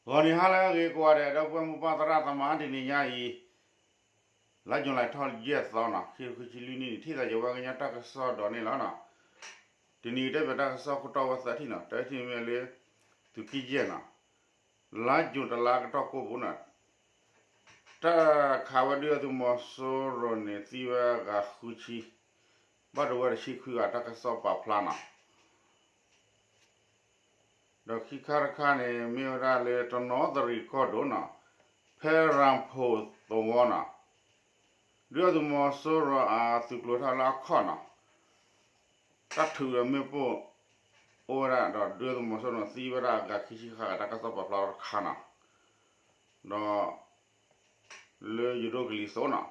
ဂီၤနံၤဟါလၢအဂ့ၤကိးဂၤဒဲး ဒီပုၢ်ဝဲၢ်မိၢ်ပၢ်သရၣ်သမါ တနံၤညါအံၤ လါယူၤလံထီၣ်ယဲၢ်သီနီၤ ခံကထိခံဆံလွံၢ်နံၣ်န့ၣ် ထံၣ်သးယဝဲကညီတၢ်ကစီၣ်ဒီးန့ၣ်လီၤနီၤ. တနံၤအံၤတဲပၠးတၢ်ကစီၣ်ခိၣ်တီဝဲသၢထံၣ်နီၤ တထံၣ်မ့ၢ်လၢ သုးက့ယဲၢ်နီၤ လါယူၤတလါကတီၢ်ကိးပူၤနီၤ တၢ်ခးဝဲဒုၣ်ဒါသုးမီၤစိရိၤန့ၣ် သံဝဲအဂၤဃုဆံ ဘၣ်ဒိဝဲတဆံခွံဂၤ တၢ်ကစီၣ်ပာ်ဖျါနီၤ. ဒီးခံခါတခါန့ၣ် မ့ၢ်ဝဲဒၣ်လၢတနီသရံၣ်ကီၢ်ဒိၣ်နီၤ ဖဲရၣ်ဖူးသဝီနီၤ ဒုၣ်ဒါသုးမီၤစိရိၤအသုးကျိၤထီၣ်လၢအခီၣ်နီၤ တၢ်ထုးဒီးမ့ၣ်ပိၢ်အိၣ်ဝဲဒၣ်ဒီး ဒုၣ်ဒါသုးမီၤစိရိၤန့ၣ် သံဝဲဒၣ်အဂၤခံဆံဃၣ်ဂၤ တၢ်ကစီၣ်ပာ်ဖျါထီၣ်တခါနီၤ. ဒီး လၢယိၤဒိၣ်ကလံၤစိးနီၤ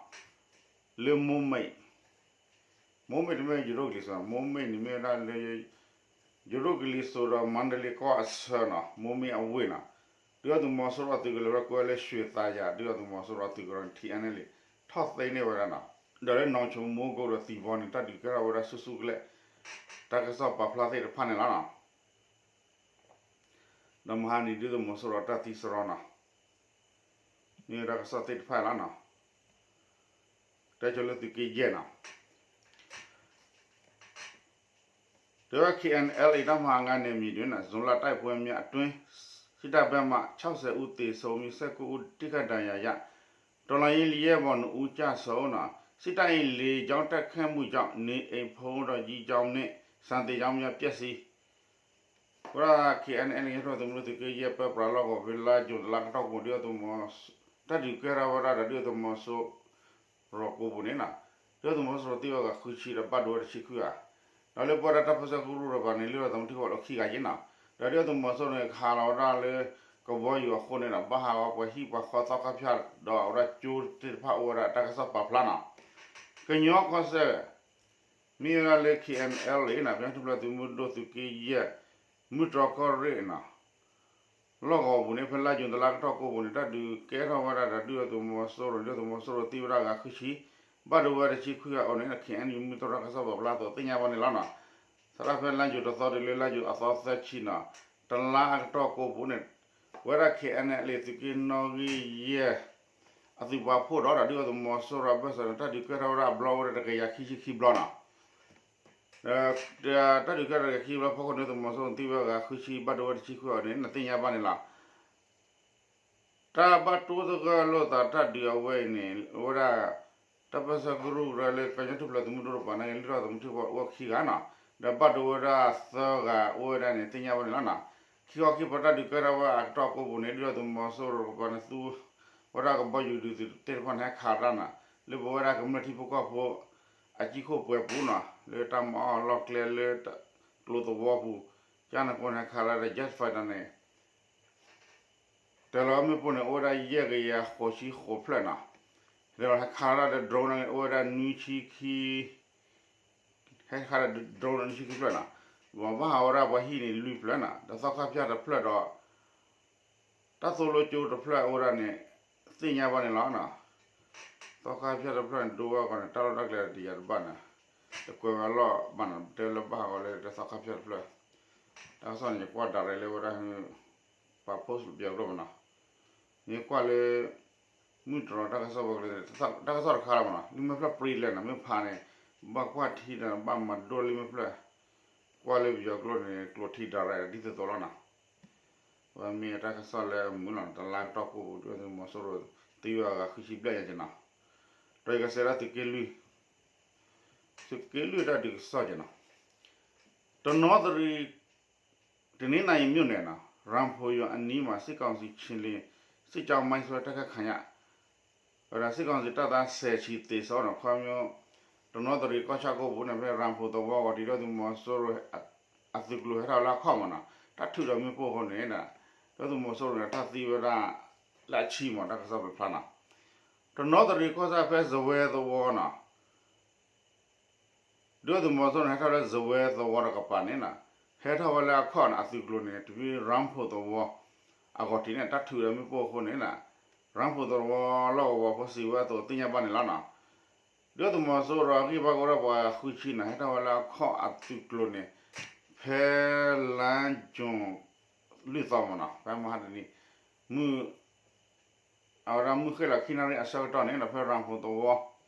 လၢမိၢ်မ့ၣ် မိၢ်မ့ၣ်တမ့ၢ်ယိၤဒိၣ်ကလံၤစိး မိၢ်မ့ၣ်န့ၣ်မ့ၢ်ဝဲဒၣ်လၢ ယိၤဒိၣ်ကလံၤစိးဒီးမါဒလ့ကီၢ်အဆၢနီၤ မိၢ်မ့ၣ်အဝ့ၢ်နီၤ ဒုၣ်ဒါသုးမီၤစိရိၤအသုးကလၢၤဝဲကွဲလၢ ရွှေသာယၤ ဒုၣ်ဒါသုးမီၤစိရိၤအသုးကလၢၤန့ၣ် ထံအါန့ၢ်လံ ထီၣ်သ့န့ၢ်ဝဲဒၣ်နီၤ ဒီးလၢနီၢ်ဆိမိကိဒီးသံၣ်ဘီန့ၣ် တၢ်ဒုးကဲထီၣ်ဝဲဒၣ်ဆူၣ်ဆူၣ်ကလဲာ် တၢ်ကစီၣ်ပာ်ဖျါသ့ၣ်တဖၣ်န့ၣ်လီၤနီၤ. ဒီးမဟါနံၤဒုၣ်ဒါသုးမီၤစိရိၤတၢ်သံစရီနီၤ မ့ၢ်ဝဲတၢ်ကစီၣ်သ့ၣ်တဖၣ်လီၤနီၤ. တဲဆိလၢသုးက့ယဲၢ်နီၤ တဲဝဲ เคเอ็นแอลเอ တပ်မဟာငါးနယ်မြေတွင် ဇွန်လ တိုက်ပွဲများအတွင်း စစ်တပ်ဘက်မှ ခြောက်ဆယ်ဦးသေဆုံးပြီး ဆယ့်ကိုးဦး ထိခိုက်ဒဏ်ရာရ တော်လှန်ရေးရဲဘော် နှစ်ဦးကျဆုံး စစ်တပ်ရဲ့ လေကြောင်းတိုက်ခိုက်မှုကြောင့် နေအိမ်ဘုန်းတော်ကြီးကျောင်းနှင့် စာသင်ကျောင်းများ ပျက်စီး ဝဲဒၣ် KNLA ကညီတၢ်ထူၣ်ဖျဲးသုးမုၢ်ဒိၣ်သုးက့ယဲၢ် ပၢပြးလီၢ်ကဝီၤ ဖဲလါယူၤတလါကတီၢ်ကိး ဒုၣ်ဒါသုးမီၤ တၢ်ဒုးကဲထီၣ်ဝဲဒၣ်ဒီးဒုၣ်ဒါသုးမီၤစိရိၤကိးပူၤန့ၣ်နီၤ ဒုၣ်ဒါသုးမီၤစိရိၤသံဝဲဂၤဃုဆံဒီးဘၣ်ဒိဝဲတဆံခွံဂၤ ဒီးလၢပဝဲဒၣ်တၢ်ပၢဆှၢကရူၢ်တကပၤန့ၣ် လုၢ်ထီၣ်သမူထံကီၢ်လၢခံဂၤယဲၢ်နီၤ ဒီးဒုၣ်ဒါသုးမီၤစိရိၤန့ၣ် ခးလီၤဝဲဒၣ်လၢ ကဘီယူၤအဃိန့ၣ်ဒီး ဘၣ်ဟးဂီၤပှၤဟံၣ်ပှၤဃီသီခါဖၠၣ်ဒီးအဝဲဒၣ်ကၠိသ့ၣ်တဖၣ်အိၣ်ဝဲဒၣ်တၢ်ကစီၣ်ပာ်ဖျါနီၤ ကညီကီၢ်စဲၣ် မ့ၢ်ဝဲဒၣ်လၢ KNLA နီၤ ကညီတၢ်ထူၣ်ဖျဲးသုးမုၢ်ဒိၣ်သုးက့ယဲၢ် မုၢ်တြီၢ်ကီၢ်ရ့ၣ်နီၤ လီၢ်ကဝီၤပူၤန့ၣ် ဖဲလါယူၤတလါကတီၢ်ကိးပူၤန့ၣ် တၢ်ဒုးကဲထီၣ်ဝဲဒၣ်ဒီးဒုၣ်ဒါသုးမီၤစိရိၤ ဒုၣ်ဒါသုးမီၤစိရိၤသံဝဲဒၣ်ဂၤဃုဆံ ဘၣ်ဒိဝဲတဆံခွံဂၤအိၣ်န့ၣ် KNU မုၢ်တြီၢ်တၢ်ကစီၣ်ပာ်ဖျါအသိးသ့ၣ်ညါဘၣ်န့ၣ်လီၤနီၤ စးထီၣ်ဖဲလါယူၤတသီတုၤလၢလါယူၤအသီသၢဆံနီၤ တလါအကတီၢ်ကိးပူၤန့ၣ် ဝဲဒၣ် KNLA သုးက့နီၣ်ဂံၢ်ယဲၢ် အသုးပာ်ဖှိၣ်ဒီး ဒုၣ်ဒါသုးမီၤစိရိၤအဘၢၣ်စၢၤန့ၣ် တၢ်ဒုးကဲထီၣ်ဝဲဒၣ်အဘျီဝဲဒၣ်တကယၤခံဆံခံဘျီနီၤ တၢ်ဒုးကဲထီၣ်တကယၤခံဆံဘျီဖီခိၣ်န့ၣ် သုးမီၤစိရိၤသံဝဲဂၤဃုဆံ ဘၣ်ဒိဝဲတဆံခွံအီၤန့ၣ် နသ့ၣ်ညါဘၣ်န့ၣ်လီၤ တၢ်ဘၣ်တိသဂၢၢ်လိာ်သးတၢ်ဒုးအဝဲအံၤန့ၣ် အိၣ်ဝဲဒၣ် တၢ်ပၢဆှၢကရူၢ်ကရၢလၢကညီထူၣ်ဖျဲးသုးမုၢ်ဒိၣ်တကပၤန့ၣ် လုၢ်ထီၣ်သမူထံကီၢ်အိၣ်ခံဂၤနီၤ ဒီးဘၣ်ဒိဝဲဒၣ်သၢဂၤအိၣ်ဝဲဒၣ်န့ၣ် သ့ၣ်ညါဘၣ်န့ၣ်လီၤနီၤ ခံခီခံပီတၢ်ဒုးကဲထီၣ်ဝဲအကတီၢ်ကိးပူၤန့ၣ် ဒုၣ်ဒါသုးမီၤစိရိၤတကပၤန့ၣ် သူဝဲဒၣ်ကဘီယူၤဒုးသုးသ့ၣ်တဖၣ်န့ၣ် ဟဲခးတၢ်နီၤ လၢပဝဲဒၣ်ကမျၢၢ်ထံဖိကီၢ်ဖိ အကံၢ်ခိၣ်ပှဲၤပူၤနီၤ လၢတၢ်မၤအီၣ်လီၢ်ကျဲလၢကျိသဝီပူၤ ကန့ၣ်အဃိန့ၣ် ဟဲခးတၢ်ဒီး jet fighter န့ၣ် တဲလီၤမ့ၣ်ပိၢ်န့ၣ် အိၣ်ဝဲဒၣ်ယဲၢ်ကယၤဃိးဆံဃိးဖျၢၣ်နီၤ ဒီးဟဲခးတၢ်ဒီး drone န့ၣ် အိၣ်ဝဲဒၣ်နွံဆံခံ ဟဲခးတၢ်ဒီး drone န့ၣ် နွံဆံခံဖျၢၣ်နီၤ ဒီးဘၣ်ဟးဝဲဒၣ်ပှၤဟံၣ်န့ၣ်လွံၢ်ဖျၢၣ်နီၤ ဒီးသီခါဖၠၣ်တဖျၢၣ်ဒီး တၢ်သိၣ်လိကၠိတဖျၢၣ်အိၣ်ဝဲဒၣ်န့ၣ် သ့ၣ်ညါဘၣ်န့ၣ်လီၤနီၤ သီခါဖၠၣ်တဖျၢၣ်န့ၣ် ဒိဝဲအဂီၢ်န့ၣ် တၢ်လီၢ်တၢ်ကျဲတယာ်တဘၣ်န့ၣ် တကွဲးဝဲအလီၢ်ဘၣ်နီၤ တဲလၢဘၣ်ဟးဂီၤလၢသီခါဖၠၣ်တဖျၢၣ် တၢ်ကစီၣ်န့ၣ် ယကွၢ်ဒၣ်ရဲၣ်လၢဝဲဒၣ် ပာ် post ပယီၤကျိာ်မနီၤ မ့ၢ်ကွၢ်လၢ မုၢ်တြီၢ်တၢ်ကစီၣ်ပူၤကျဲန့ၣ် တၢ်ကစီၣ်တခါလၢမနီၤ လံာ်မဲာ်ဖျၢၣ်ပြံလဲၣ်နီၤ မ့ၢ်ဖးန့ၣ် ဘၣ်ကွၢ်ထံဒီးဘၣ်မၤဒိလံာ်မဲာ်ဖျၢၣ် ကွၢ်လၢပယီၤကျိာ်န့ၣ် ကျိာ်ထံဒၣ်ရဲၣ်ဒ်သိးသိးလီၤနီၤ ဝဲမ့ၢ်တၢ်ကစီၣ်လၢအမုာ်လီၤ တလါကတီၢ်ကိးပူၤ ဒုၣ်ဒါသုးမီၤစိရိၤသံဝဲအဂၤဃုဆံဘျဲၣ်ညါက့နီၤ ဒီးယကစဲးဒၣ်သုးက့လွံၢ် သုးက့လွံၢ်တၢ်ဒုးကစီၣ်က့နီၤ တနီသရံၣ် တနင်္သာရီမြို့နယ်နီၤ ရမ်ဖူယွန်အနီးမှာ စစ်ကောင်စီခြေလျင်စစ်ကြောင်းမိုင်းဆွဲတိုက်ခိုက်ခံရ ဝဲဒၣ် စစ်ကောင်စီတပ်သား ဆယ်ချီသေဆုံးနီၤ ခီဖျိ တနီသရံၣ်ကီၢ်ဆၣ်ကိးပူၤန့ၣ် ဖဲရမ်ဖူသဝီဂီၤ ဒုၣ်ဒါသုးမီၤစိရိၤ အသုးကျိၤဟဲထီၣ်လၢအခီၣ်မးနီၤ တၢ်ထုးဒီးမ့ၣ်ပိၢ်အဃိန့ၣ် ဒုၣ်ဒါသုးမီၤစိရိၤန့ၣ် တၢ်သံဝဲဒၣ်လၢအဆံမး တၢ်ကစီၣ်ပာ်ဖျါနီၤ တနီသရံၣ်ကီၢ်ဆၣ်ဖဲစဝဲသဝီနီၤ ဒုၣ်ဒါသုးမီၤစိရိၤန့ၣ် ဟဲထီၣ်လၢစဝဲသဝီတကပၤန့ၣ်နီၤ ဟဲထီၣ်ဝဲလၢအခီၣ်န့ၣ် အသုးကျိၤန့ၣ် တမ့ၢ်ရမ်ဖူသဝီ အဂီၢ်ထံးန့ၣ် တၢ်ထုးဒီးမ့ၣ်ပိၢ်အဃိန့ၣ် ရမ်ဖူသဝီလီၢ်ကဝီၤဖိစံးဝဲအသိးသ့ၣ်ညါဘၣ်န့ၣ်လီၤနီၤ. ဒုၣ်ဒါသုးမီၤစိရိၤအဂံၢ်ဘါကအိၣ်ဒီးပှၤဃုဆံနီၤ ဟဲထီၣ်ဝဲလၢအခီၣ်အသုးကျိၤန့ၣ် ဖဲလါယူၤလွံၢ်သီမးနီၤ ဖဲမဟါတနံၤ မုၢ် အဝဲဒၣ်မုၢ်ဃ့ၢ်လီၤခံနၣ်ရံၣ်အဆၢကတီၢ်န့ၣ်ဒီး ဖဲရၣ်ဖိသဝီ,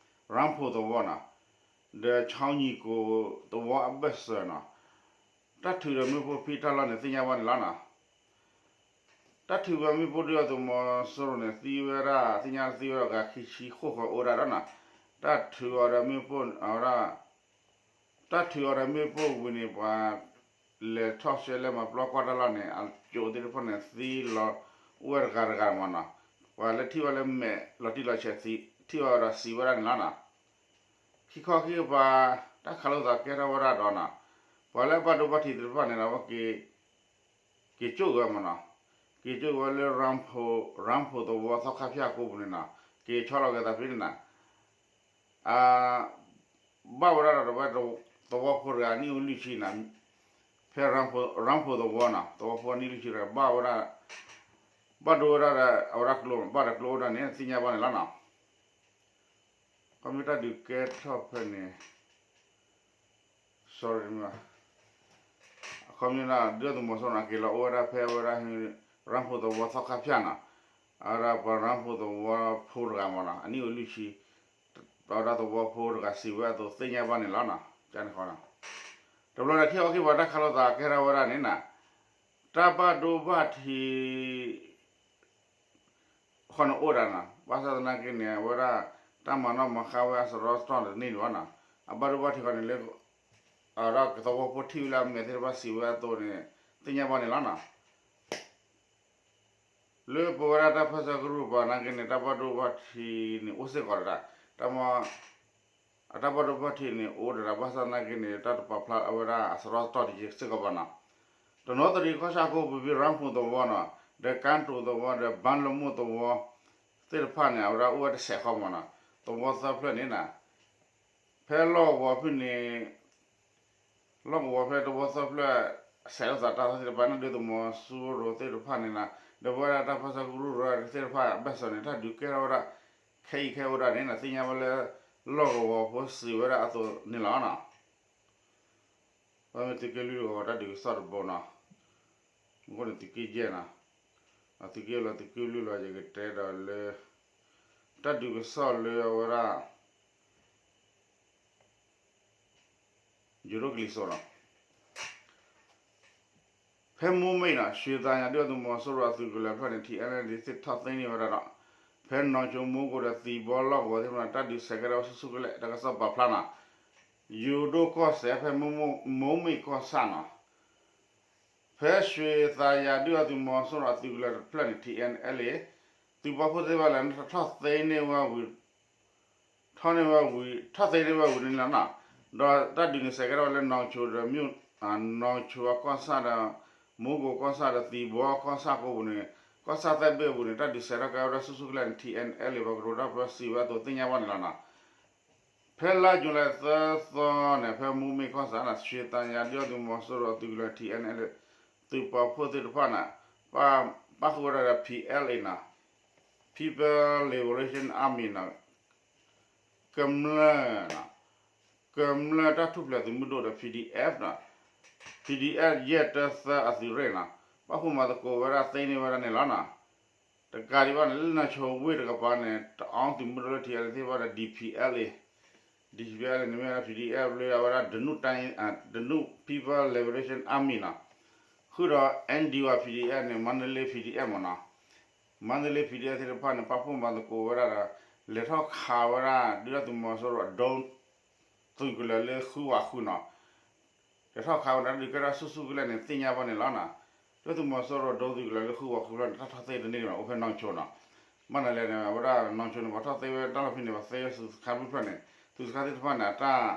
ရၣ်ဖိသဝီနီၤ, ဒီးဆီညံၣ်ကိၣ်သဝီအဘၢၣ်စၢၤနီၤ, တၢ်ထုးဒီးမ့ၣ်ပိၢ်ဖံးတၢ်လီၢ်န့ၣ် သ့ၣ်ညါဘၣ်န့ၣ်လီၤနီၤ. တၢ်ထုးဝဲမ့ၣ်ပိၢ်ဒုၣ်ဒါသုးမီၤစိရိၤန့ၣ် သံဝဲဒၣ် သ့ၣ်ညါသံဝဲဒၣ်ဂၤခံဆံဃိးဃီအိၣ်ဒၣ်ဒီးနီၤ, တၢ်ထုးအီၤဒီးမ့ၣ်ပိၢ်အဝဲဒၣ် တၢ်ထုးအီၤဒီးမ့ၣ်ပိၢ်ဝံၤန့ၣ် ပှၤလဲၤထီၣ်ရှဲလဲၣ်မၤပျီကွၢ်တၢ်လီၢ်န့ၣ် အကၠိသ့ၣ်တဖၣ်န့ၣ် သံလီၤအိၣ်ဝဲတဂၤတဂၤမးနီၤ, ပှၤလၢထံၣ်ဝဲလၢမဲာ်လီၤတံၢ်လီၤဆဲး ထံၣ်ဝဲဒီးစံးဝဲဒၣ်န့ၣ်လီၤနီၤ. ခံခီခံကပၤ တၢ်ခးလိာ်သးကဲထီၣ်ဝဲဒၣ်ဒီးနီၤ, ပှၤလၢအဘၣ်ဒိဘၣ်ထံးသ့ၣ်တဖၣ်န့ၣ်ဒီး အဝဲက့ၤ က့ၤကၠိၣ်က့ၤဝဲမးနီၤ, က့ၤကၠိၣ်က့ၤဝဲလၢ ရၣ်ဖိသဝီသီခါဖၠၣ်ကိးပူၤန့ၣ်နီၤ, က့ၤဆီလီၤက့ၤသးဖဲန့ၣ်နီၤ, အ ဘၣ်ဝဲဒၣ်ဒီးဝဲ သဝီဖိတဂၤအနံၣ်အိၣ်လွံၢ်ဆံနီၤ, ဖဲ ရၣ်ဖိသဝီနီၤ, သဝီဖိအနံၣ်လွံၢ်ဆံတဂၤ ဘၣ်ဝဲဒၣ် ဘၣ်ဒိဝဲဒၣ်ဒီး အဝဲဒၣ်ကျိ ဘၣ်ဒီးကျိအိၣ်ဒၣ်န့ၣ် သ့ၣ်ညါဘၣ်န့ၣ်လီၤနီၤ. ခီမ့ၢ်တၢ်ဒုးကဲထီၣ်ဖဲန့ၣ် sorry မး, အခီပညီဒုၣ်ဒါသုးမီၤစိရိၤန့ၣ် က့ၤလီၤအိၣ်ဝဲဒၣ်ဖဲဝဲဒၣ် ရၣ်ဖိသဝီသီခါဖၠၣ်နီၤ, အဝဲဒၣ်ပှၤရၣ်ဖိသဝီဖိတဂၤမးနီၤ, အနံၣ်အိၣ်လွံၢ်ဆံ, ပဝဲဒၣ်သဝီဖိတဂၤစံးဝဲအသိးသ့ၣ်ညါဘၣ်န့ၣ်လီၤနီၤ, ကန့ၣ်ဃီနီၤ. တဘျီဒီးခံခီခံကပၤတၢ်ခးလိာ်သးကဲထီၣ်ဝဲဒၣ်န့ၣ်နီၤ, တၢ်ဘၣ်ဒိဘၣ်ထံး ဃီန့ၣ်အိၣ်ဒၣ်နီၤ, ဘၣ်ဆၣ်သနာ်က့န့ၣ် အဝဲဒၣ် တၢ်မၤနီၣ်မၤဃါဝဲအစရီတတီၢ်တန့ၢ်ဒံးဘၣ်နီၤ, အဘၣ်ဒိဘၣ်ထံးဃီန့ၣ်လၢ အဝဲဒၣ်ကသဝီဖိထံၣ်ဝဲလၢအမဲာ်သ့ၣ်တဖၣ်စံးဝဲအသိးန့ၣ် သ့ၣ်ညါဘၣ်န့ၣ်လီၤနီၤ. လၢပဝဲဒၣ်တၢ်ပၢဆှၢကရူၢ်ပူၤနာ်က့န့ၣ် တၢ်ဘၣ်ဒိဘၣ်ထံးန့ၣ်အိၣ်စ့ၢ်ကီးဒၣ်, တၢ်မ အတၢ်ဘၣ်ဒိဘၣ်ထံးန့ၣ် အိၣ်ဒၣ်ဒၣ် ဘၣ်ဆၣ်သနာ်က့န့ၣ် တၢ်တပာ်ဖျါအဝဲဒၣ်အစရီတတီၢ်တယံာ်စ့ၢ်ကီးဘၣ်နီၤ. တနီသရံၣ်ကီၢ်ဆၣ်ကိးပူၤဖဲ ရၣ်ဖိသဝီနီၤ, ဒီးကၣ်တိၤသဝီ ဒီးဘၣ်လမိၢ်သဝီသ့ၣ်တဖၣ်န့ၣ် အဝဲဒၣ်အိၣ်ဝဲတစဲးဃီမးနီၤ, သဝီသၢဖျၢၣ်န့ၣ်နီၤ, ဖဲလီၢ်ကဝီၤဖဲန့ၣ် လီၢ်ကဝီၤဖဲသဝီသၢဖျၢၣ် ဆဲးလိာ်သးတၢ်သ့ၣ်တဖၣ်န့ၣ် ဒုၣ်ဒါသုးမီၤစိရိၤသ့ၣ်တဖၣ်န့ၣ်နီၤ, ဒီးပဝဲဒၣ်တၢ်ပၢဆှၢကရူၢ်သ့ၣ်တဖၣ်အဘၢၣ်စၢၤန့ၣ် တၢ်ဒုးကဲထီၣ်ဝဲဒၣ် ခဲအံၤခဲအိၣ်ဒၣ်န့ၣ်နီၤ သ့ၣ်ညါဝဲလၢ လီၢ်ကဝီၤဖိစံးဝဲဒၣ်အသိးန့ၣ်လီၤနီၤ. ပမ့ၢ်သုးက့လွံၢ်တဂီၤတၢ်ဒုးကစီၣ်တဘိနီၤ, မ့ၢ်ဃိန့ၣ်သုးက့ယဲၢ်နီၤ, သုးက့လီၤသုးက့လွံၢ်လီၤ ယကတဲဒီးလၢ တၢ်ဒုးကစီၣ်လၢအဝဲဒၣ် ယိၤဒိၣ်ကလံၤစိးနီၤ, ဖဲမိၢ်မ့ၢ်နီၤ ရွှ့ၤသးညါဒုၣ်ဒါသုးမီၤစိရိၤအသုးကလၢၤဖျၢၣ်န့ၣ် ထံအဲလ်ဒ်သ့ၣ်ထီၣ်သ့န့ၢ်ဝဲဒၣ်ဒီး ဖဲနီၣ်ဆိမိၢ်ကိၣ်ဒီးသံဘီလီၢ်ကဝီၤသ့ၣ်တဖၣ်န့ၣ် တၢ်ဒုးဆဲးကဲထီၣ်ဝဲဆူၣ်ဆူၣ်ကလဲာ် တၢ်ကစီၣ်ပာ်ဖျါနီၤ, ယိၤဒိၣ်ကီၢ်စဲၣ်ဖဲမိၢ်မ့ၢ်ကီၢ်ဆၣ်နီၤ ဖဲရွှ့ၤသးညါဒုၣ်ဒါသုးမီၤစိရိၤအသုးကလၢၤတဖျၢၣ်န့ၣ် ထံအဲလ်အ့ သုးပာ်ဖှိၣ်သ့ၣ်တဖၣ်လဲၤထီၣ်သ့န့ၢ်ဝဲဝံၤ ထီၣ်န့ၢ်ဝဲဝံၤ ထီၣ်သ့န့ၢ်ဝဲဝံၤန့ၣ်လီၤနီၤ, ဒီးတၢ်ဒုးန့ၣ်ဆဲးကဲထီၣ်ဝဲလၢနီၣ်ဆိဒီး နီၣ်ဆိအကီၢ်ဆၣ်ဒီး မိၢ်ကိၣ်ကီၢ်ဆၣ်ဒီးသံဘီကီၢ်ဆၣ်ကိးပူၤန့ၣ် ကီၢ်ဆၣ်သၢဘ့ၣ်အပူၤန့ၣ် တၢ်ဒုးဆဲးထီၣ်ကဲဝဲဒၣ်ဆူၣ်ဆူၣ်ကလဲာ်န့ၣ် ထံအဲလ်အ့ ပှၤကရူၢ်တၢ်ပၢစံးဝဲအသိးသ့ၣ်ညါဘၣ်န့ၣ်လီၤနီၤ. ဖဲလါယူၤလံသၢသီန့ၣ် ဖဲမိၢ်မ့ၢ်ကီၢ်ဆၣ်န့ၣ် ရွှ့ၤသးညါဒုၣ်ဒါသုးမီၤစိရိၤအသုးကလၢၤ ထံအဲလ်အ့ သုးပာ်ဖှိၣ်သ့ၣ်တဖၣ်န့ၣ် ပၣ်ဃုာ်ဝဲဒၣ်ဒီး ပီၣ်အီၣ်လ်အ့ နီၤ People Liberation Army နီၤ ကမျၢၢ် ကမျၢၢ်တၢ်ထူၣ်ဖျဲးသုးမုၢ်ဒိၣ်ဒီး ပီၣ်အီၣ်လ်အ့ နီၤ ပီၣ်အီၣ်လ်အ့ ယဲၢ်တၢသၢအသုးရ့ၣ်နီၤ ပၣ်ဃုာ်မၤသကိးဝဲဒၣ်သ့န့ၢ်ဝဲဒၣ်န့ၣ်လီၤနီၤ. တကးဒံးဘၣ်န့ၣ် လၢနီၣ်ဆိဝ့ၢ်တကပၤန့ၣ် တအီသုးမုၢ်ဒိၣ်လၢ ထံအဲလ်အ့ သ့ၣ်တဖၣ်ဒီး ဒ်ပီၣ်အီၣ်လ်အ့ ဒ်ပီၣ်အီၣ်လ်အ့ န့ၣ်မ့ၢ်ဝဲဒၣ် ပီၣ်အီၣ်လ်အ့ လၢအဝဲဒၣ် ဒနူၣ် People Liberation Army နီၤ ဃုာ်ဒီး အ့ၣ်ဒံဝါ ပီၣ်အီၣ်လ်အ့ န့ၣ် မါနလ့ ပီၣ်အီၣ်လ်အ့ မ့ၢ်နီၤ မါနလ့ ပီၣ်အီၣ်လ်အ့ သ့ၣ်တဖၣ်န့ၣ် ပၣ်ဖှိၣ်မၤသကိးဝဲဒၣ်ဒီး လဲၤထီၣ်ခးဝဲဒၣ် ဒုၣ်ဒါသုးမီၤစိရိၤအဒိ သုးကလၢၤလၢဃုဝးဃုနီၤ လဲၤထီၣ်ခးဝဲဒၣ်ဒုးကဲထီၣ်ဆူၣ်ဆူၣ်ကလဲာ်န့ၣ် သ့ၣ်ညါဘၣ်န့ၣ်လီၤနီၤ. ဒုၣ်ဒါသုးမီၤစိရိၤဒိသုးကလၢၤလၢဃုဝးဃုဖျၢၣ်န့ၣ် တၢ်ထီၣ်သ့တန့ၢ်နီၤ အိၣ်ဖဲနီၣ်ဆိနီၤ. မ့ၢ်နလဲၣ်န့ၣ် အဝဲဒၣ်နီၣ်ဆိန့ၣ် ပှၤထီၣ်သ့ဝဲတၢ်လီၢ်ဖဲန့ၣ် ပှၤသ့ဝဲသုးစခါဖဲဖျၢၣ်န့ၣ် သုးစခါသ့ၣ်တဖၣ်န့ၣ် အတၢ်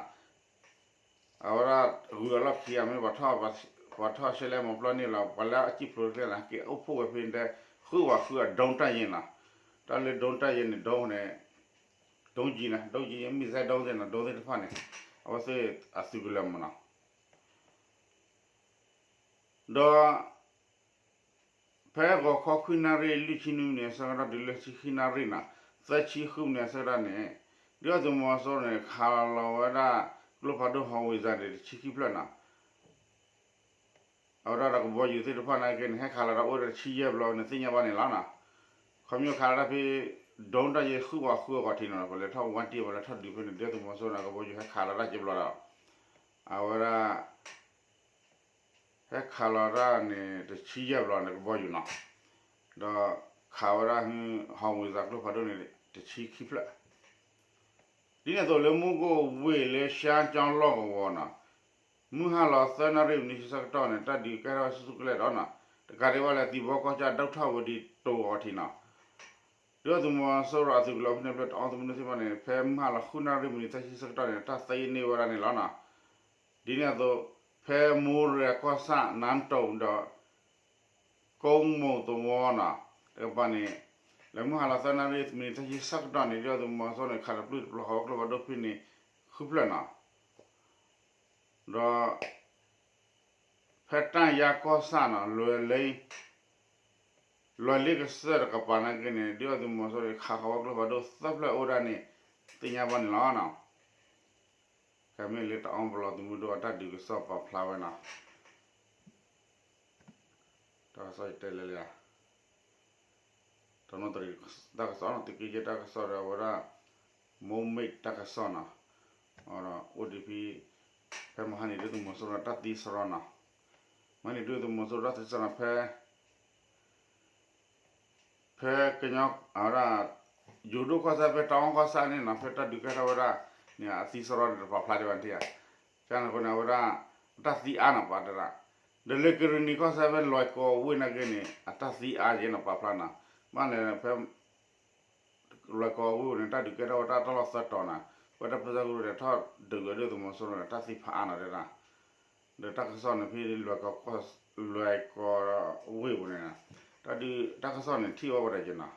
အဝဲဒၣ်ဂုၤအလီၢ်ခံဂၤမ့ၢ် ပှၤထီၣ်ရှဲလဲၣ်မၤပျီန့ၢ်လီၤ ပှၤလၢအစံၣ်ဖျိးတကျဲန့ၣ် က့ၤအိၣ်ဖှိၣ်ဝဲဖဲန့ၣ် ဃုဝးဃုအဒိတၢ်ယဲၢ်နီၤ. တၢ်လၢဒိတၢ်ယဲၢ်န့ၣ် ဒိန့ၣ် ဒိကံနီၤ ဒိကံ မ့ၢ်စဲဒိသ့ၣ်နီၤ ဒိသ့ၣ်တဖၣ်န့ၣ် အဝဲသ့ၣ်အသုးကလၢၤမ့ၢ်နီၤ. ဒီး ဖဲဂီၤခီခွံနၣ်ရံၣ်လွံၢ်ဆံနွံမံးနံးအဆၢကတီၢ်တုၤလၢဆံခံနၣ်ရံၣ်နီၤ သၢဆံဃုမံးနံးအဆၢကတီၢ်န့ၣ် ဒုၣ်ဒါသုးမီၤစိရိၤန့ၣ် ခးလီၤဝဲဒၣ် ကျိဖးဒိၣ် howitzer န့ၣ် တဆံခံဖျၢၣ်နီၤ. အဝဲဒၣ်ဒီးကဘီယူၤသ့ၣ်တဖၣ်နာ်က့န့ၣ် ဟဲခးလီၤတၢ်အိၣ်ဝဲဒၣ်တဆံယဲၢ်ဘျီန့ၣ် သ့ၣ်ညါဘၣ်န့ၣ်လီၤနီၤ. ခီဖျိခးလီၤတၢ်ဖဲ ဒိတၢ်ယဲၢ်ဃုဝီဃုအဂီၢ်ထံးနီၤ ပလဲၤထီၣ်ဝါတံၢ် ပလဲၤထီၣ်ဒုးဖဲန့ၣ် ဒုၣ်ဒါသုးမီၤစိရိၤန့ၣ် ကဘီယူၤဟဲခးလီၤတၢ်က့ဘျီဒီး အဝဲဒၣ် ဟဲခးလီၤတၢ်န့ၣ် တဆံယဲၢ်ဘျီန့ၣ် ကဘီယူၤနီၤ, ဒီးခးဝဲဒၣ်ဟ ဟီၣ်ဝ့ၤသးကျိဖးဒိၣ်န့ၣ် တဆံခံဖျၢၣ် ဒ်န့ၣ်အသိးလၢမူခိၣ်ဝ့ၢ်လၢ ရှမ်းကျောင်း လီၢ်ကဝီၤနီၤ, မုၢ်ဟါလီၤသၢနၣ်ရံၣ်မံးနံးဆံဆၢကတီၢ်န့ၣ် တၢ်ဒုးကဲထီၣ်ဝဲဆူၣ်ဆူၣ်ကလဲာ်ဒီးနီၤ, တကးဒံးဘၣ်လၢသံဘီကီၢ်ဆၣ်ဒိၣ်ထီၣ်ဝဲဒံးတိၤဂီၤထံးနီၤ, ဒုၣ်ဒါသုးမီၤစိရိၤအသုးကလၢၤဖဲန့ၣ်ဖျၢၣ်တအီသုးမုၢ်ဒိၣ်သ့ၣ်တဖၣ်န့ၣ် ဖဲမုၢ်ဟါလီၤဃုနၣ်ရံၣ်မံးနံးသၢဆံဆၢကတီၢ်န့ၣ် တၢ်သံန့ၢ်ဝဲဒၣ်န့ၣ်လီၤနီၤ, ဒ်န့ၣ်အသိး ဖဲမိရံကီၢ်ဆၣ် နါတိၤဒီး ကိမိၢ်သဝီနီၤ, တကပၤန့ၣ် လၢမုၢ်ဟါလီၤသၢနၣ်ရံၣ်မံးနံးသၢဆံဆၢကတီၢ်န့ၣ် ဒုၣ်ဒါသုးမီၤစိရိၤန့ၣ် ခးတပျုၢ်တပျီၤဃီဝဲကျိဖးဒိၣ်ဖဲန့ၣ် ဃုဖျၢၣ်နီၤ, ဒီး ဖဲတၢ်ယါကီၢ်ဆၣ်နီၤ လွဲၤလ့ လွဲၤလ့ကစၢၢ်တကပၤနာ်က့န့ၣ် ဒုၣ်ဒါသုးမီၤစိရိၤန့ၣ် ခးဃီဝဲကျိဖးဒိၣ်သၢဖျၢၣ်အိၣ်ဒၣ်န့ၣ် သ့ၣ်ညါဘၣ်န့ၣ်လီၤနီၤ. ခဲမ့ၢ်လၢတအီပလီၢ်သုးမုၢ်ဒိၣ်အတၢ်ဒုးကစီၣ်ပာ်ဖျါဝဲနီၤ, တၢ်ကစီၣ်ယတဲလဲၣ်လံဧါ, တနီသရံၣ်တၢ်ကစီၣ်နီၤ သုးက့ယဲၢ်တၢ်ကစီၣ်ဒီးအဝဲဒၣ် မိၢ်မ့ၢ်တၢ်ကစီၣ်နီၤ, ဒီးအိၣ်ဒံးဖဲ ဖဲမဟါန့ၣ် ဒုၣ်ဒါသုးမီၤစိရိၤတၢ်သံစရီနီၤ, မဟါန့ၣ် ဒုၣ်ဒါသုးမီၤစိရိၤတၢ်သံစရီနီၤ ဖဲ ဖဲကညီ အဝဲဒၣ် ယိၤဒိၣ်ကီၢ်စဲၣ် ဖဲတအီကီၢ်ဆၣ်န့ၣ်နီၤ ဖဲတၢ်ဒုးကဲထီၣ်ဝဲဒၣ်န့ၣ် အသံစရီန့ၣ် တပာ်ဖျါဒံးဘၣ်န့ၣ်ဧါ, ကန့ၣ်အဃိန့ၣ် အဝဲဒၣ် အတၢ်သံအါနီၤ ပာ်တရၣ်, ဒီးလၢကရံၣ်နံၤကီၢ်စဲၣ် ဖဲလွဲၤကီၤဝ့ၢ်နာ်က့န့ၣ် အတၢ်သံအါယဲနီၤ ပာ်ဖျါနီၤ, ဘၣ်လဲၣ်ဖဲ လွဲၤကီၤဝ့ၢ်ပူၤန့ၣ် တၢ်ဒုးကဲထီၣ်ဝဲဒၣ်တၢ်လီၢ်သၢတီၤနီၤ, ဝဲတၢ်ပၢဆှၢကရူၢ်ဒီးထီၣ်ဒုးဝဲဒၣ်သုးမီၤစိရိၤန့ၣ် တၢ်သံဖးအါနီၤတဲဒၣ်, ဒီးတၢ်ကစီၣ်န့ၣ် ဖဲလွဲၤကီၤ လွဲၤကီၤဝ့ၢ်ပူၤန့ၣ်, တၢ်ဒုးတၢ်ကစီၣ်န့ၣ် ထံၣ်ဝဲဝဲဒၣ်ယဲနီၤ,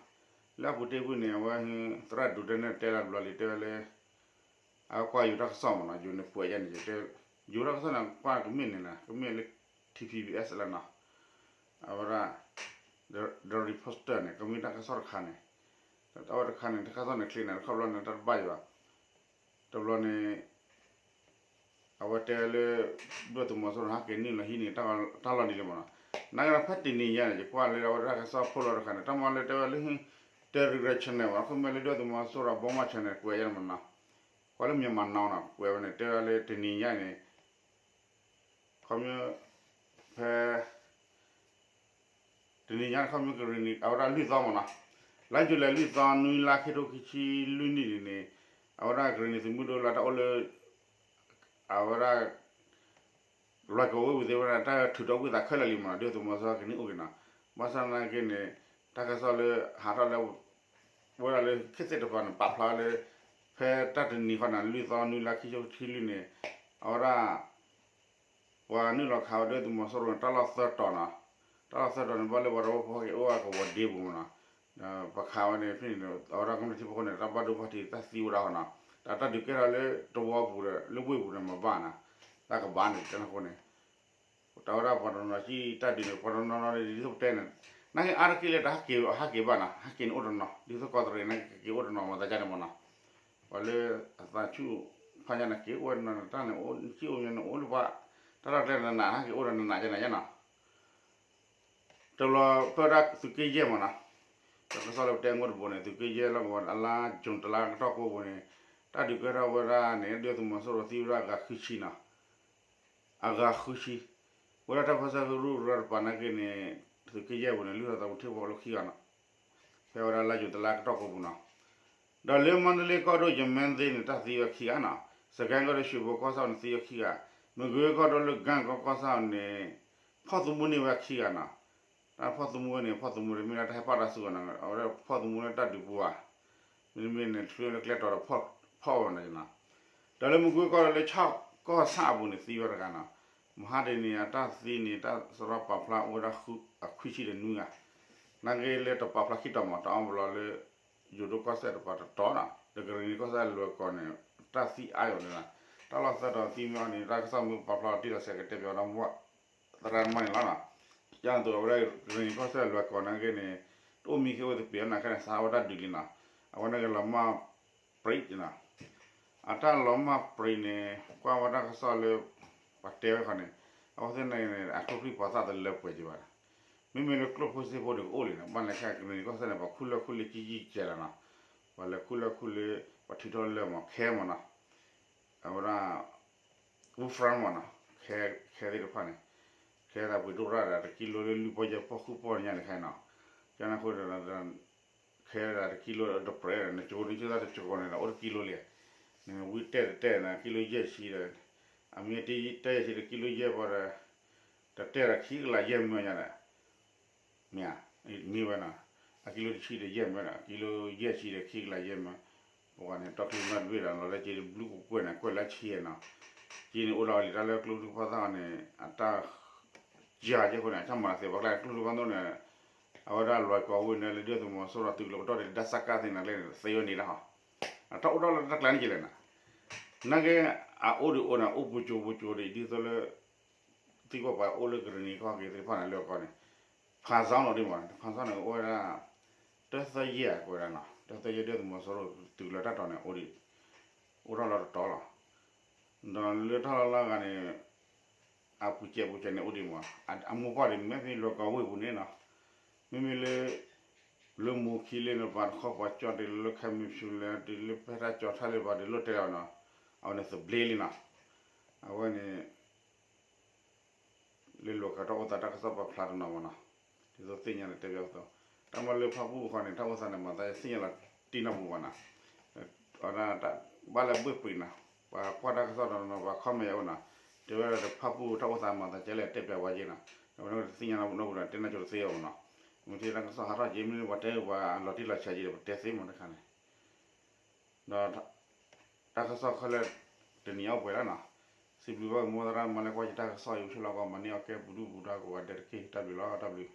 လၢအပူၤတ့ၢ်ကွံာ်န့ၣ် အဝဲ သရၣ်ဒိးတဲန့ၣ်တဲလၢဘျီလံ တဲဝဲလၢ အဝဲကွၢ်ယိၤတၢ်ကစီၣ်မ့ၢ်နီၤ ယိၤန့ၣ်ပှဲၤယဲန့ၣ် ယတဲ ယိၤတၢ်ကစီၣ်န့ၣ် ကွၢ်ကမ့ၢ်န့ၣ်လီၤ ကမ့ၢ်လၢ ထံၣ် ထံၣ် ပီၣ် ပီၣ် လီၤနီၤ, အဝဲဒၣ် The Reporter န့ၣ် ကမ့ၢ်တၢ်ကစီၣ်တခါန့ၣ်, အဝဲတခါန့ၣ် တၢ်ကစီၣ်န့ၣ်ချ့န့ၣ် တခီဘျီန့ၣ် တၢ်တဘၣ်ယံၤဘၣ်, တဘျီန့ၣ် အဝဲတဲလၢ ဒုၣ်ဒါသုးမီၤစိရိၤန့ၣ် ဟဲက့ၤနုာ်လီၤဟံးန့ၢ် တၢ်လီၢ်ဒ်လဲၣ်မ့ၢ်နီၤ, နာ်က့ဒီးဖဲတနံၤညါန့ၣ် ယကွၢ်လၢအဝဲဒၣ်တၢ်ကစီၣ်ဖိလီၤတခါန့ၣ် တၢ်မၤလၢတဲဝဲလၢ တဲရံရၢ channel မ့ၢ်နီၤ ခီမ့ၢ်လၢဒုၣ်ဒါသုးမီၤစိရိၤ ဘီမး channel ကွဲးယဲန့ၣ်မ့ၢ်နီၤ, ကွၢ်လၢ Myanmar Now နီၤ ကွဲးဝဲန့ၣ် တဲဝဲလၢတနံၤညါန့ၣ် ခီမ့ၢ် ဖဲ တနံၤညါန့ၣ် ခီမ့ၢ်ကရ့ၣ်နံၤ အဝဲဒၣ်လွံၢ်သီမ့ၢ်နီၤ, လါယူၤလံလွံၢ်သီ နွံလါ ခံထိခံဆံလွံၢ်နံၣ်န့ၣ်န့ၣ် အဝဲဒၣ်ကရ့ၣ်နံၤသုးမုၢ်ဒိၣ်လၢတၢ်အိၣ်လၢ အဝဲဒၣ် လွဲၤကီၤဝ့ၢ်ပူၤသ့ၣ်ဝဲဒၣ် တၢ်ထုးထီၣ်ကွံာ်သးခဲလၢာ်လံမ့ၢ်နီၤ ဒုၣ်ဒါသုးမီၤစိရိၤကန့ၢ်အိၣ်က့ၤနီၤ, ဘၣ်ဆၣ်သနာ်က့န့ၣ် တၢ်ကစီၣ်လၢဟးထီၣ်လၢ ဝဲဒၣ်လၢခ့သ့ၣ်တဖၣ်န့ၣ် ပာ်ဖျါလၢ ဖဲတၢ်တနံၤဃီန့ၣ် လွံၢ်သီ နွံလါ ခံထိခံဆံလွံၢ်န့ၣ် အဝဲဒၣ် ပှၤနုာ်လီၤခးဝဲဒၣ်သုးမီၤစိရိၤန့ၣ် တၢ်လီၢ်သၢတီၤနီၤ, တၢ်လီၢ်သၢတီၤန့ၣ် ဘၣ်လၢပှၤတဝၢဖိဟဲက့ၤအိၣ်ဝဲကဝီၤဒ့ပူၤမ့ၢ်နီၤ, ပှၤခးဝဲန့ၣ်ဖဲန့ၣ် အဝဲဒၣ်ကမျၢၢ်ထံဖိဃီန့ၣ် တၢ်ဘၣ်ဒိဘၣ်ထံးတၢ်သံဝဲဒၣ်ဃီနီၤ, တၢ်တၢ်ဒုးကဲထီၣ်လၢတဝၢပူၤဒီး လၢဝ့ၢ်ပူၤန့ၣ်မၤဘၣ်နီၤ, တၢ်ကဘၣ်န့ၣ် တၢ်န့ၣ်အဃိန့ၣ် တၢ်ဝဲဒၣ်ပှၤတနီၤနီၤကံၢ်တၢ်ဒုးန့ၣ် ပှၤတနီၤနီၤန့ၣ် ဒ်သိးပတဲန့ၣ်, နာ်က့အါတက့ၢ်လၢတၢ်ဟဲက့ၤ ဟဲက့ၤဘၣ်နီၤ, ဟဲက့ၤန့ၣ်အိၣ်တနီၤ ဒ်သိးကီၢ်တရံးန့ၣ် က့ၤအိၣ်တနီၤမၤသးဒ်န့ၣ်မ့ၢ်နီၤ, ပှၤလၢအသးဆူၣ်ဖးညါန့ၣ် က့ၤအိၣ်ဝဲတနီၤန့ၣ် တၢ်န့ၣ်အိၣ် က့ၤအိၣ်မ့ၢ်န့ၣ် အိၣ်လၢပှၤ တၢ်လီၢ်ကျဲနးနး ဟဲက့ၤအိၣ်ဒီးနးနးဒ်န့ၣ်ယဲနီၤ တဘျီဖဲဝဲဒၣ်သုးက့ယဲၢ်မ့ၢ်နီၤ, တၢ်ကစီၣ်လၢပတဲအဂီၢ်တဘိန့ၣ် သုးက့ယဲၢ်လီၢ်ကဝီၤ အလါ June တလါကတီၢ်ကိးပူၤန့ၣ် တၢ်ဒုးကဲထီၣ်ဝဲဒၣ်န့ၣ် ဒုၣ်ဒါသုးမီၤစိရိၤသံဝဲဒၣ်အဂၤဃုဆံနီၤ, အဂၤဃုဆံ, ဝဲဒၣ်တၢ်ပၢဆှၢကရူၢ်ရၢတပၤနာ်က့န့ၣ် သုးက့ယဲၢ်ပူၤန့ၣ် လုၢ်ထီၣ်သးဝံၤထံဖိကီၢ်ဖိလၢခံဂၤနီၤ ဖဲဝဲဒၣ်လါ June တလါကတီၢ်ကိးပူၤနီၤ, ဒီးလၢမါတလ့ကီၢ်ဒိၣ် ယမ့ၢ်သ့ၣ်န့ၣ် တၢ်သံဝဲခံဂၤနီၤ, စကဲကီၢ်ဒိၣ် ရွှေဘိုကီၢ်ဆၣ်န့ၣ် သံဝဲခံဂၤ, မကွ့ကီၢ်ဒိၣ်လၢ ကၣ်ကီကီၢ်ဆၣ်န့ၣ် ဖီၣ်သမူန့ၢ်ဝဲခံဂၤနီၤ, တၢ်ဖီၣ်သမူဝဲန့ၣ် ဖီၣ်သမူတမ့ၢ်လၢတၢ်ဟဲပာ်တၢ်စုကဝဲၤနီၤ အဝဲဒၣ်ဖီၣ်သမူလၢတၢ်ဒုးပူၤဧါ, မ့တမ့ၢ်န့ၣ် ချုးလၢကျဲတီၤဒီးဖီၣ်ဝဲနီၤ, ဒီးလၢမကွ့ကီၢ်ဒိၣ်လၢ ကၠီၣ်ကီၢ်ဆၣ်အပူၤန့ၣ် သံဝဲတဂၤနီၤ, မဟါတနံၤအံၤ တၢ်သံန့ၣ် တၢ်စရီပာ်ဖျါအိၣ်ဝဲဒၣ်အခွံဆံဒီးနွံဂၤ, နာ်က့လၢတပာ်ဖျါခံတီၤမး တအီဘျီလၢ ယိၤဒိၣ်ကီၢ်စဲၣ်တပၤတတီၤနီၤ ဒီးကရ့ၣ်နံၤကီၢ်စဲၣ်လွဲၤကီၤန့ၣ် တၢ်သံအါယီၤန့ၣ်လီၤ, တၢ်လီၢ်သၢတီၤသံမ့ၢ်အီၤန့ၣ် တၢ်ကစီၣ်မ့ၢ်ပာ်ဖျါအီၤတံၢ်လီၤဆဲးကတဲပၠးဒီးမိၢ်သရၣ်မါန့ၣ်လီၤနီၤ, ယၤန့ၣ်သိးအဝဲဒၣ်ကရ့ၣ်နံၤကီၢ်စဲၣ်လွဲၤကီၤနာ်က့န့ၣ် တအိၣ်မံခ့အိၣ်သပ့ၤနီၤ ခဲန့ၣ် စးထီၣ်ဝဲတၢ်ဒုးလံနီၤ, အဝဲန့ၣ်ကလီၤမၢ်ပြံးနီၤ အတၢ်လီၤမၢ်ပြံးန့ၣ် ကွၢ်ဝဲတၢ်ကစီၣ်လၢ ပှၤတဲဝဲခီန့ၣ် အဝဲသ့ၣ်န့ၣ် အကျိချံပှၤသၣ်တလၢပှဲၤက့ၤဘၣ်, မ့မ့ၢ်လၢကျိၣ်ဖိစ့ဖိန့ၣ် ကအိၣ်လံနီၤ, ဘၣ်လဲၤခဲကရံၣ်နံၤကီၢ်စဲၣ်န့ၣ် ပှၤခူၣ်လၢၢ်ခူၣ်လ့ကံကံကဲလီၤနီၤ, ပှၤလဲၤခူၣ်လၢၢ်ခူၣ်လ့ ပှၤထုးထီၣ်လၢၢ်မး ခဲမးနီၤ, အဝဲဒၣ် Wolfram မးနီၤ, ခဲသ့ၣ်တဖၣ်န့ၣ်, ခဲသးပှ့ၤဒိၣ်ရၣ်ဒီး တကံလိလၢလွံၢ်ပီၢ်ယဲၢ်ပီၢ်ဃုပီၢ်ညါန့ၣ်ခဲနီၤ, ကန့ၣ်အဃိဒီး ခဲဒၣ်တကံလိတပြဲးဒီး နကကိးန့ၣ် ကသးတကကိးန့ၣ်ဒီး အိၣ်တကံလိလံ, နဝံတဲာ်တတဲာ်န့ၣ် ကံလိယဲၢ်ဆံဒီး, အမ့ၢ်တဲာ်ယဲၢ်ဆံဒီး ကံလိယဲၢ်ပီၢ်ဒီး, တတဲာ်ဒီးခံကလးယဲၢ်မၢညါဒီး, မ့ၢ်ဧါ, မ့ၢ်ဝဲနီၤ, အကံလိတဆံဒီးယဲၢ်မၢဒီး ကံလိယဲၢ်ဆံဒီးခံကလးယဲၢ်မၢ, ပှၤန့ၣ် တီၢ်ချံမၢတဘ့ၣ်ဒီး လီၤလၢက့ၤဘျုးကကွဲၢ်န့ၣ် ကွဲၢ်လၢဆံနီၤ, က့ၤန့ၣ်အိၣ်လီၤလံတၢ်လၢကျိချံပှၤသၣ်အီၤန့ၣ် အတၢ် ယၤကဲဃိန့ၣ် အတၢ်မၤသ့ပှၤကျါန့ၣ် ကျိချံပှၤသိန့ၣ်, အဝဲဒၣ်လွဲၢ်ကီၤဝ့ၢ်န့ၣ် လၢဒုၣ်ဒါသုးမီၤစိရိၤတုၤလီၤကတီၢ်ဒီး ဒၣ်စၢ်ကၢ်သ့ၣ်န့ၣ်လၢန့ၣ် သ့ဝဲန့ၣ်လီၤ, အတၢ်အိၣ်ထီၣ်လၢတၢ်ကျါန့ၣ်ကလဲၣ်နီၤ, နာ်က့ အအိၣ်ဒံးအိၣ်န့ၣ် အိၣ်ပူၤကၠိပူၤကၠိဒံး ဒ်သိးလၢ သံကွၢ်ပှၤအိၣ်လၢကရံၣ်နံၤကီၢ်က့ၤသ့ၣ်တဖၣ်န့ၣ် လၢကီၢ်န့ၣ်, ဖးစီလီၤဒ်မး ဖးစီန့ၣ် အိၣ်ဝဲဒၣ် တၢသၢယဲၢ်ကွဲးဒၣ်နီၤ, တၢသၢယဲၢ်ဒုၣ်ဒါသုးမီၤစိရိၤတုၤလီၤတၢ်တီၤန့ၣ် အိၣ်ဒံး, အိၣ်ထီၣ်လီၤတတီၤလီၤ, ဒီးလၢတၢ်လီၢ်လၢအဂၤန့ၣ် အပူၤစဲးပူၤစဲးန့ၣ်အိၣ်ဒံးမး, အမိၢ်ပှၢ်ဒံး မ့မ့ၢ်လွဲၢ်ကီၤဝ့ၢ်ပူၤန့ၣ်နီၤ, မ့မ့ၢ်လၢ လၢမူခံလၢန့ၣ် ပှၤတခီပှၤကၠီတုၤလၢခဲမုၢ်ဆူလဲၤတုၤလၢဖဲတၢ်ကၠီထါလၢပှၤဒုးလိၣ်တဲာ်လီၤနီၤ, အဝဲန့ၣ်သဘျ့လံနီၤ, အဝဲန့ၣ် လၢလွဲၢ်ကီၤတၢ်အိၣ်သးတၢ်ကစီၣ်ပာ်ဖျါတနီၤမးနီၤ, ဒ်သိးသ့ၣ်ညါန့ၣ်တဲဘၣ်အသိး, တၢ်မၤလၢဖၣ်ပူၣ်ဃီန့ၣ် တၢ်အိၣ်သးန့ၣ် မၤသးယသ့ၣ်ညါလီၤတံၢ်နီတပူၤဘၣ်နီၤ, အဝဲဒၣ်ဘၣ်လၢဘှ့ၣ်ပှ့ၤနီၤ, ပှၤကွၢ်တၢ်ကစီၣ်တနီၤနီၤ ပှၤ comment အိၣ်နီၤ, တဲဝဲဒၣ်ဖၣ်ပူၣ်တၢ်အိၣ်သးမၤသးကဲလဲၣ်တဲပျးဝဲက့နီၤ, အဝဲန့ၣ်တသ့ၣ်ညါနီတပူၤဒီး တဲနၢ်ကၠိတသ့အီၤမးနီၤ, မ့ၢ်ထံၣ်တၢ်ကစီၣ်ဟးထီၣ်က့ မ့ၢ်ပှၤတဲပှၤအလီၤတံၢ်လီၤဆဲးက့ဒီး ပတဲသ့မးတခါန့ၣ် ဒီးတၢ်ကစီၣ်ခဲလၢာ်တနံၤအံၤအိၣ်ပှဲၤလီၤနီၤ, စံးဘျုးဘၣ်က့ၤမိၢ်သရၣ်မၤလၢကွၢ်ယတၢ်ကစီၣ်အံၤ ဆူလီၢ်ကီၢ် မၤန့ၢ်အီၣ်ကဲပူၤဒူၣ်ပူၤဒါကိးဂၤဒဲးတက့ၢ်. တၢ်ဘျုးလီၤ, တၢ်ဘျုး.